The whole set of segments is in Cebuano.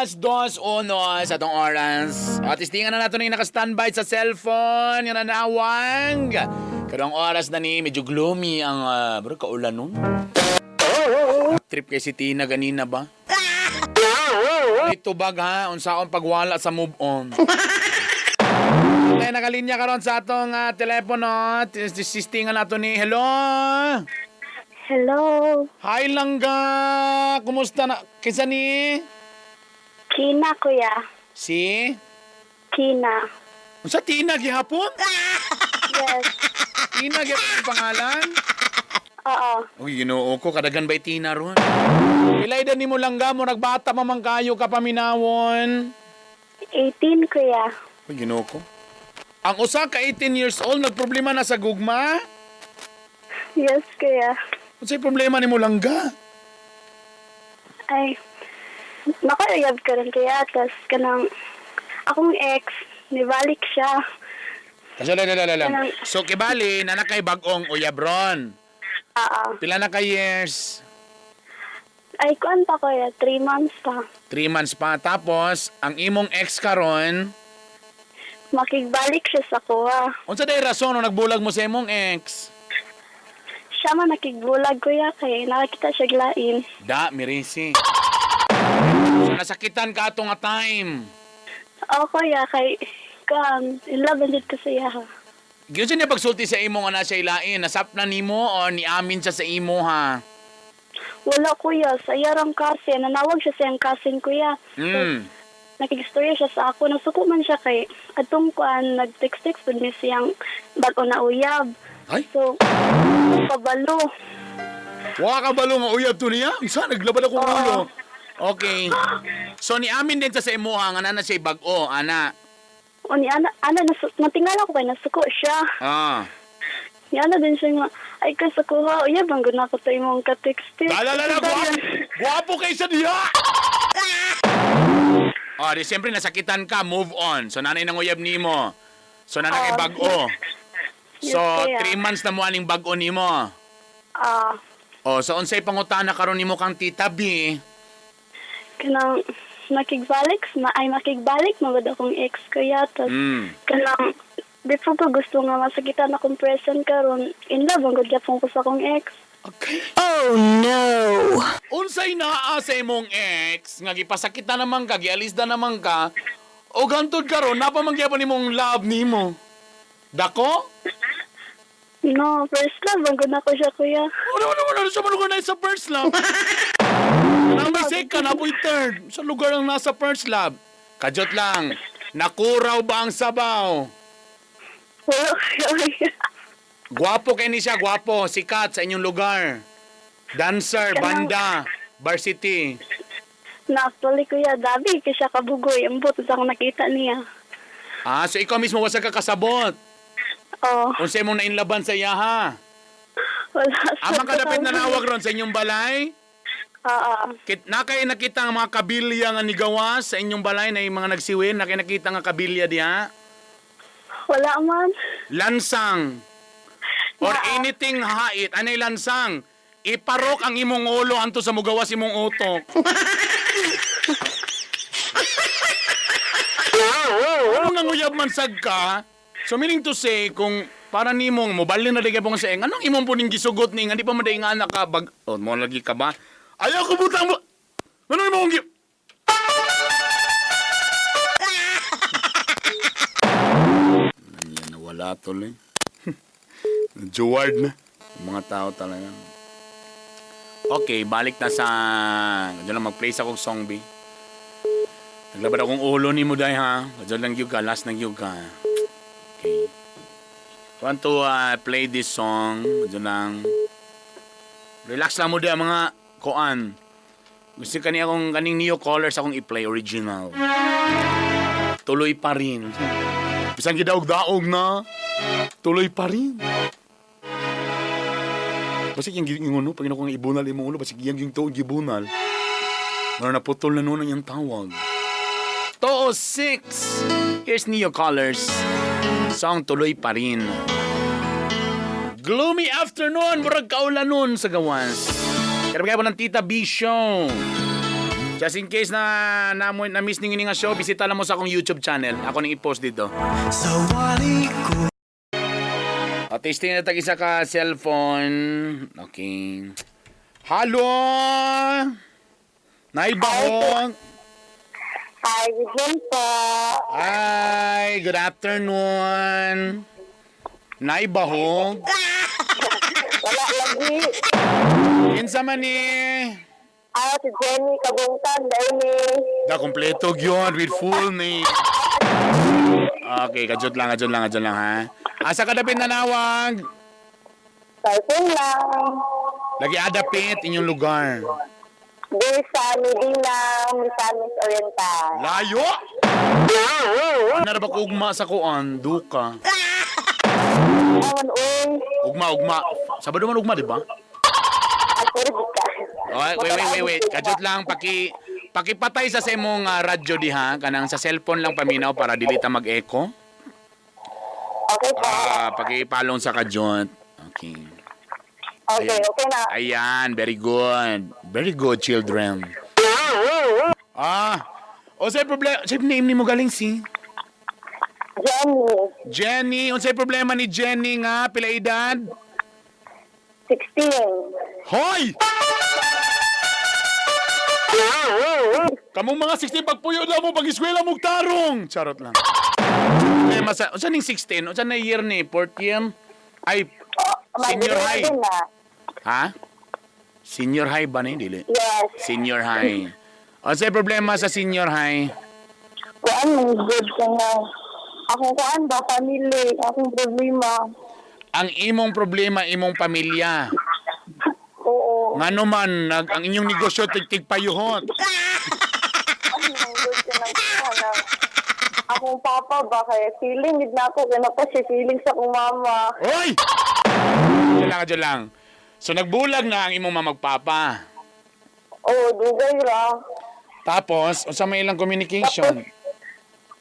Alas 2:01 sa atong oras. At istingan na nato na yung naka-standby sa cellphone. Yung nanawang. Karong oras na ni, medyo gloomy ang, bro, kaulan nun. Trip kay si Tina ganina ba? Ito bag ha, unsaon pagwala sa move on. Kaya nakalinya karon sa atong telepono. Sistingan nato ni, hello. Hello, Hi langga, kumusta na? Kinsa ni? Kina, kuya. Si? Kina. Unsa Tina gihapon? Yes. Tina gihapon ang pangalan? Oo. Uy, Ginoo ko, kadagan ba'y Tina ron? Pilay ni mo langga mo, nagbata pa man kayo ka paminawon. 18, kuya. Uy, Ginoo ko. Ang usa ka 18 years old, nagproblema na sa gugma? Yes, kuya. Unsay problema nimo langga? Ay, nakauyab ka rin kuya. Tapos kanang akong ex, nibalik siya. Kasi la la la la. Kanang- So kibali na nakay bag-ong uyabron. Oo. Pila na ka years? Ay, kuan pa kuya, 3 months pa. 3 months pa. Tapos, ang imong ex karon, Makigbalik siya sa kuha. unsa day rason no nagbulag mo sa imong ex? Siya man nakigbulag kuya kay nakakita siya glain. Da, mirisi. So, nasakitan ka ato nga time. Oo kuya, kay kuan, in love and ko sa iya. Giyon siya niya pagsulti sa imo nga na siya ilain. Nasap na nimo o niamin siya sa imo ha? Wala kuya, sa iya rang cousin. Nanawag siya sa iyang cousin kuya. Nakigistorya siya sa ako. Nasuko man siya kay atong kuan nag-text-text pud mi siyang bag-o na uyab. Ay? So, pabalo. Wa ka balo nga uyab to niya? Isa, naglaban akong ulo. Okay. So, niamin din siya sa imo ha, nga na siya bag-o, ana. O ni ana ana natingala ko kay nasuko siya. Ni ana din siya nga ay ka sa kuha uyab ang guna ko to imong ka-text. La la la la, guwapo, guwapo kaysa diha! Oh, di siyempre nasakitan ka, move on. So nanay nang uyab nimo. So nanay Oo. bag-o. So, Yes, kaya. 3 months na mo aning bag-o nimo. Ah, Oh, so unsay pangutana karon nimo kang Tita B? Kanang makigbalik ma ay makigbalik magud akong ex kuya tas kanang di po ko gusto nga masakitan akong present karon in love ang gud gyapon ko sa akong ex. Okay. Oh no! Unsay naa sa imong ex nga gipasakitan naman ka, gialis na naman ka, o gantod karon napa man gyapon imong love nimo. Dako? No, first love ang gud nako siya kuya. Wala, wala, wala. Sa lugar na sa first love. Na may second, apoy third. Sa lugar ang nasa first love. Kajot lang. Nakuraw ba ang sabaw? Wala kuya. Gwapo kay ni siya, gwapo. Sikat sa inyong lugar. Dancer, banda, varsity. Na actually kuya, dabi kay siya kabugoy ambot sa akong nakita niya. Ah, so ikaw mismo wasa ka kasabot. Oh, Unsay mong nainlaban sa iya ha? Wala. Amang kadapit na nawag ron sa inyong balay? Oo. Kit nakay nakita ang mga kabilya nga nigawas sa inyong balay na yung mga nagsiwin, nakay nakita nga kabilya diha? Wala man. Lansang or anything hait, anay lansang, iparok ang imong ulo anto sa mugawas imong utok. Ano nga nguyab man sad ka? So meaning to say, kung para nimong mobalhin na digay pong sa eng, anong imong puning gisugot ni nga di pa man day nga anak ka bag oh, mo lagi ka ba? Ayaw ko butang mo. Ano imong gi Yan, nawala tuloy. Juward na. Yung mga tao talaga. Okay, balik na sa... Diyan lang mag-play sa kong song, B. Naglabad akong ulo ni mo, day, ha? Diyan lang yun ka. Last na yun ka. Okay. Want to play this song. Diyan lang. Relax lang mo, day, ang mga koan. Gusto ka niya akong kaning Neo Colors akong i-play original. Tuloy pa rin. Bisan gidaog-daog na. Tuloy pa rin. Basig yung gingono, pag akong ibunal imong ulo, basig yung tuod gibunal. Mara naputol na noon ang iyang tawag. 2:06. Here's Neo Colors. Song "Tuloy Pa Rin." Gloomy afternoon, murag kaulanon sa gawas. Kaya kaya po ng Tita B Show. Just in case na miss ninyo nga show, bisita lang mo sa akong YouTube channel. Ako ning i-post dito. Sa wali ko. O, testing na tag isa ka cellphone. Okay. Hello! Naibahong! Hi, good morning po. Hi! Good afternoon! Naibahong! Wala lagi. Kinsa man ni? Ah, si Jenny Kabungtan, dahil ni. Da, kompleto gyud with full name. Okay, kajot lang, kajot lang, kajot lang ha. Asa ka dapit nanawag? Cellphone lang. Lagi adapit inyong lugar. Di sa Medina, Misamis Oriental. Layo! Ano ra ba ko ugma sa kuan? Duka. Awan, uy. Ugma, ugma. Sabado man ugma, di ba? Ako rin ka. Okay, wait, wait, wait, wait. Kajot lang, pakipatay sa imong radyo diha kanang sa cellphone lang paminaw para dili ta mag-echo. Okay po. Ah, pakipalong sa kajot. Okay. Okay, okay na. Ayan, very good. Very good, children. Ah, o sa problema, sa name ni mo galing si Jenny, Jenny. Unsay problema ni Jenny nga pila edad? 16. Hoy! Kamong mga 16 pagpuyo lang mo pag eskwela mo tarong. Charot lang. Problema sa unsa ning 16? Unsa na year ni? Fourth year? Ay, Oh, Senior high. din na. Ha? Senior high ba ni dili? Yes. Senior high. Unsay problema sa senior high? Kuan, mong good ka nga. Akong kuan ba, family, akong problema. Ang imong problema imong pamilya. Oo. Ngano man ang inyong negosyo tigtig payuhot. Ano mong good ka ng kuan na. Akong papa ba, kaya feeling, gid na ako, kaya na pa siya feeling sa akong mama. Hoy! Diyan lang, diyan lang. So nagbulag na ang imong mamagpapa. Oo, dugay ra. Tapos, unsa may ilang communication?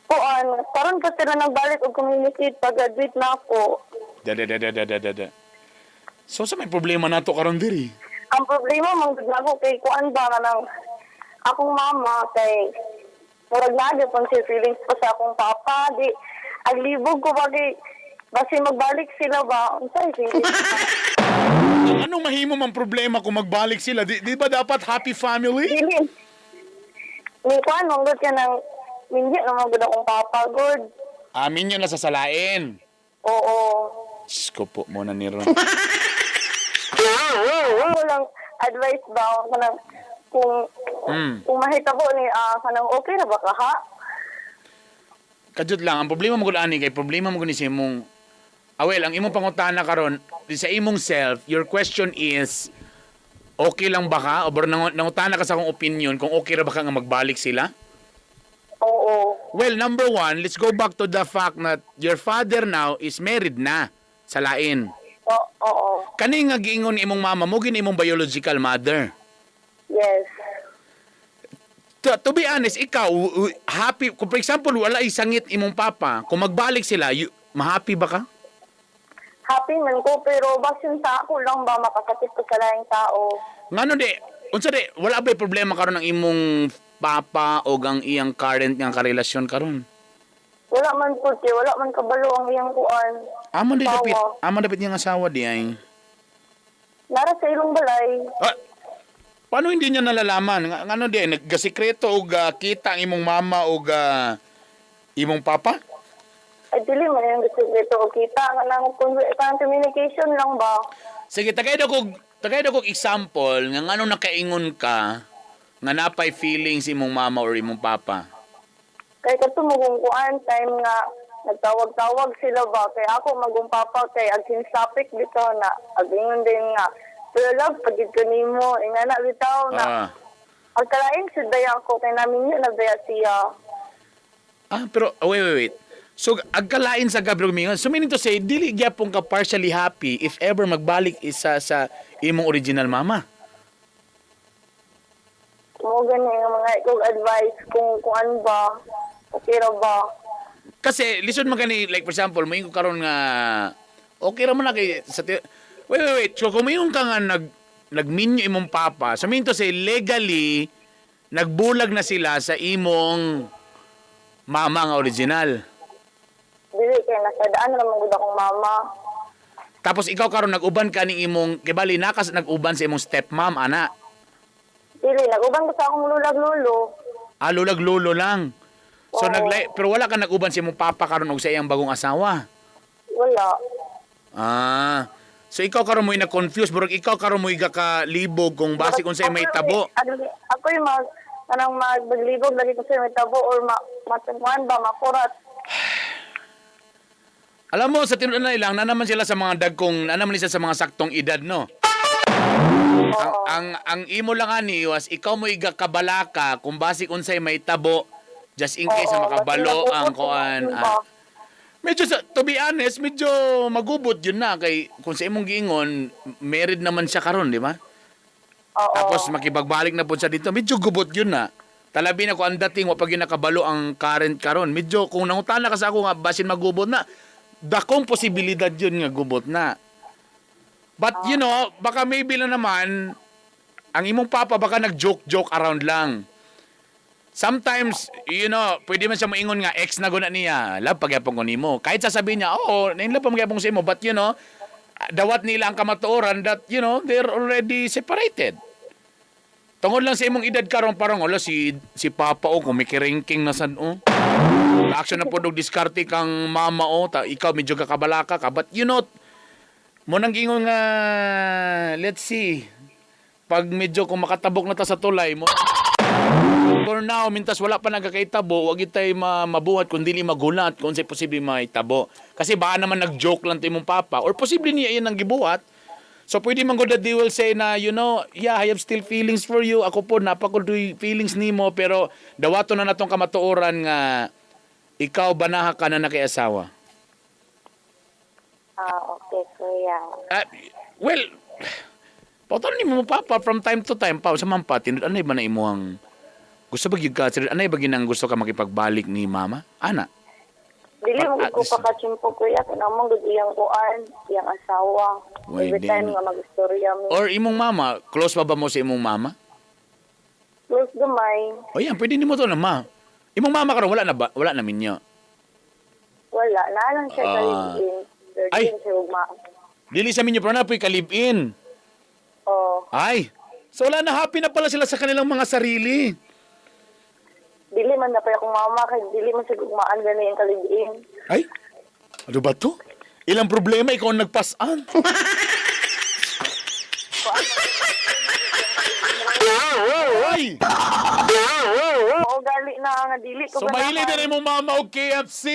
Kuan, karon pa sila nagbalik og communicate pag graduate na ako. Da da da da da da da. Da. So sa may problema nato karon diri? Ang problema man gud nako kay kuan ba nga nang akong mama kay murag naa gyud siya feelings pa sa akong papa di aglibog ko ba kay basi magbalik sila ba unsay feelings? Anong mahimo mang problema kung magbalik sila? Di ba dapat happy family? Dili ni kuan man gud ka nang minyo na man gud akong papa gud. Amin yun nasasalain. Oo. Diyos ko po muna ni Ron. Ako lang advice ba ako kanang kung kung mahitabo ni kanang okay ra ba ka ha? Kajut lang, ang problema mo gud ani kay problema mo gud ni sa imong well, ang imong pangutana karon sa imong self, your question is okay lang ba ka? O bro, nangutana ka sa akong opinion kung okay ra ba ka nga magbalik sila? Oo. Well, number one, let's go back to the fact that your father now is married na sa lain. Oo. Kani nga giingon imong mama mo gini imong biological mother. Yes. To be honest, ikaw happy kung for example wala isangit imong papa, kung magbalik sila, mahappy ba ka? Happy man ko, pero basin sa ako lang ba makasakit ko sa laing tao. Ngano di, unsa di, wala ba problema karon ang imong papa o ang iyang current nga karelasyon karon? Wala man po, kay wala man kabalo ang iyang kuan. Amon di Asawa. dapit, amon dapit niyang asawa di ay. Nara sa ilong balay. Ah, paano hindi niya nalalaman? Ngano di ay naggasikreto og kita ang imong mama og imong papa? Ay, dili man yung gusto dito o kita. Kanang, kanang communication lang ba? Sige, tagay daw kog example nga ngano nakaingon ka nga napay feelings imong mama or imong papa. Kay katumugong kuan, time nga nagtawag-tawag sila ba? Kay ako magong papa kay agin topic dito na agingon din nga. Pero love, pagid ko nimo, ingana bitaw na. Ang kalain si daya ko kay namin yun na daya siya. Ah, pero oh, wait, wait, wait. So, agkalain sa Gabriel Mingon. So, meaning to say, dili gyapon ka partially happy if ever magbalik isa sa imong original mama. Mo gani nga mga ikog advice kung ano ba, okay ra ba. Kasi, listen man gani, like for example, moingon karon nga, okay ra man na kay, wait, wait, wait. So, kung moingon ka nga nagminyo imong papa, so meaning to say, legally, Nagbulag na sila sa imong mama nga original. Dili kay nasadaan ra man gud akong mama. Tapos ikaw karon nag-uban ka ning imong kay bali nakas nag-uban sa imong stepmom ana. Dili nag-uban ko sa akong lulag lolo. Ah, lulag lolo lang. So Oo. naglay pero wala ka nag-uban sa imong papa karon og sa iyang bagong asawa. Wala. Ah. So ikaw karon mo'y na-confuse, burag ikaw karon mo'y gakalibog kung base kung sa'yo may tabo. Ako yung mag kanang magbaglibog lagi ko sa may tabo or ma matuan ba makurat. Alam mo, sa tinuod na lang, na naman sila sa mga dagkong, na naman sila sa mga saktong edad, no? Ang, Oo. ang imo lang ani was ikaw mo'y gakabalaka kung base unsay may tabo just in case na Oo, makabalo basta ang nagubot kuan. yun Ah, ba? medyo sa, to be honest, medyo magubot yun na kay kung sa imong giingon, married naman siya karon, di ba? Oo. Tapos makipagbalik na po siya dito, medyo gubot yun na. Talabi na ko ang dating, wa pa gyud nakabalo ang current karon. Medyo kung nangutana ka sa ako nga basin magubot na, dakong posibilidad yun nga gubot na. But you know, baka maybe lang naman ang imong papa baka nag-joke-joke around lang. Sometimes, pwede man siya moingon nga ex na guna niya, love pagyapon ko nimo. Kahit sasabihin niya, oo, nain love pagyapon sa imo, but dawat nila ang kamatuoran that, they're already separated. Tungod lang sa imong edad karon parang wala si si papa o kumikiringking na sad o. Action na po og diskarte kang mama o ta ikaw medyo kakabalaka ka, but mo nang gingon nga, let's see, pag medyo kung makatabok na ta sa tulay mo. For now, mintas wala pa nagkakaitabo, wag itay mabuhat kung dili magulat kung unsay posible maitabo. Kasi baka naman nag-joke lang to imong papa or posible niya iyan ang gibuhat. So pwede man gud that they will say na, yeah, I have still feelings for you. Ako po, napakudoy feelings nimo, pero dawato na natong kamatuoran nga ikaw banaha ka na nakiasawa. Ah, okay, kuya. Ah, well, pautan ni mo papa from time to time pa sa mampa tinud anay ba na imuhang gusto ba gyud ka sir, anay ba ginang gusto ka makipagbalik ni mama ana? Dili mo At gud ko pakachimpo kuya kanang mo gud iyang kuan, iyang asawa. Why Every time din? nga magistorya mi. Or imong mama, close pa ba mo sa imong mama? Close gamay. O yan, pwede nimo to na ma. Imong mama karon wala na ba? Wala na minyo? Wala na lang siya Ah. kalibin. Ay. Ay. Siya ugma. Dili sa minyo pero na po'y kalib-in. Oh, Ay, so wala na, happy na pala sila sa kanilang mga sarili. Dili man na pa akong mama kay dili man siya gugmaan gani ang kalibin. Ay, ano ba to? Ilang problema ikaw ang nagpasan. Ay! Oo, gali na nga dili ko So mahilig na rin mo mama og KFC.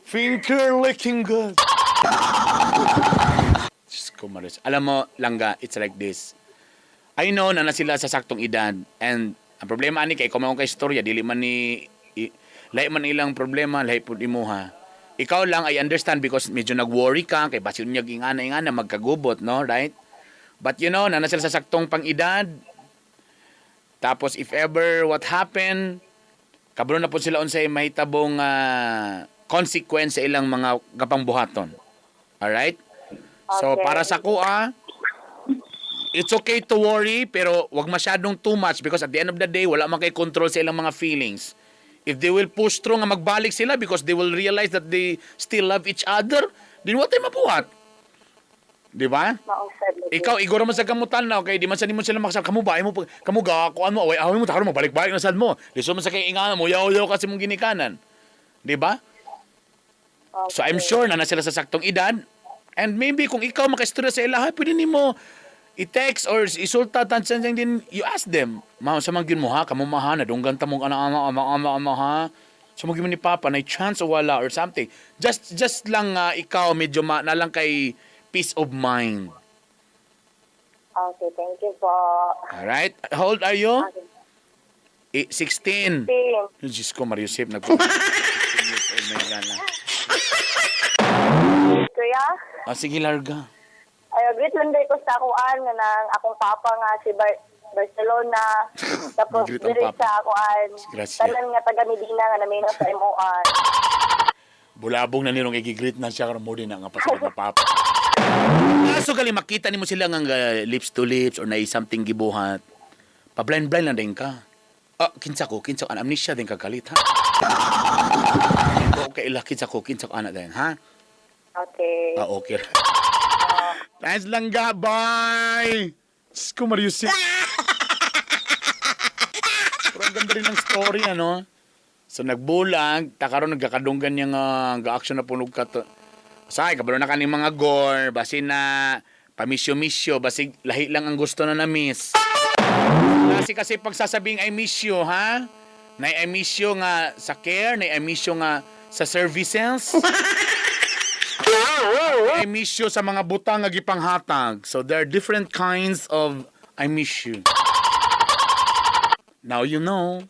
Finger licking good. Diyos ko, Maris. Alam mo, Langga, it's like this. I know na na sila sa saktong edad and ang problema ani kay kung kay istorya dili man ni lahi man ilang problema, lahi pud imuha. Ikaw lang, I understand because medyo nag-worry ka kay basin niya ingana ingana magkagubot, no, right? But na na sila sa saktong pang-edad. Tapos if ever what happened, kabalo na po sila unsay mahitabong consequence sa ilang mga kapangbuhaton. Alright? So Okay. para sa kuha, it's okay to worry pero wag masyadong too much because at the end of the day, wala man kay control sa ilang mga feelings. If they will push through nga magbalik sila because they will realize that they still love each other, then what ay mabuhat? Di ba? Mausad lagi. Ikaw, iguro man sa gamutan na, okay? Di man sa nimo sila makasal. Kamu ba? Mo, kamu ga, kuan mo, away, away mo, takaro mo, balik-balik na sad mo. Liso man sa kay ingana mo, yaw-yaw kasi mong ginikanan. Di ba? So I'm sure na na sila sa saktong edad. And maybe kung ikaw makaistorya sa ilaha, pwede nimo i-text or isulta tansan din you ask them. Ma, sa mga mo ha, kamo maha, nadunggan ta mong ana ana ana ana ana ha. Sa mga ni papa na chance o wala or something. Just lang nga ikaw medyo ma, na lang kay peace of mind. Okay, thank you po. Alright? How old are you? Okay. 16. Team. Diyos ko, Mario Josep, nag 16 years old na yung gana. Kuya, Ah, sige, larga. ay greet lang day ko sa akuan nga nang akong papa nga si Barcelona. Tapos Greet ang diri papa. sa akuan. Gracias. Tanan nga taga Medina nga namina sa MOR. Bulabong na nilong igigreet na siya karon mo din na nga pasal na papa. Kaso gali makita nimo sila nga lips to lips or na something gibuhat. Pa-blind-blind lang din ka. Ah, kinsa ko, kinsa ko, amnesia din ka kalit, ha? Okay, ila, kinsa ko, anak din, ha? Okay. Ah, okay. Thanks lang ga, bye! Diyos ko, Mariusip. Pero ang ganda rin ng story, ano? So, nagbulag, takaroon nagkakadunggan niyang ga-action na punog ka to. Say, kabalo na kaning mga gore, basi na pamisyo-misyo, basi lahi lang ang gusto na na-miss. Kasi kasi pagsasabing I miss you, ha? Na I miss you nga sa care, na I miss you nga sa services. I miss you sa mga butang nga gipanghatag. So there are different kinds of I miss you. Now you know.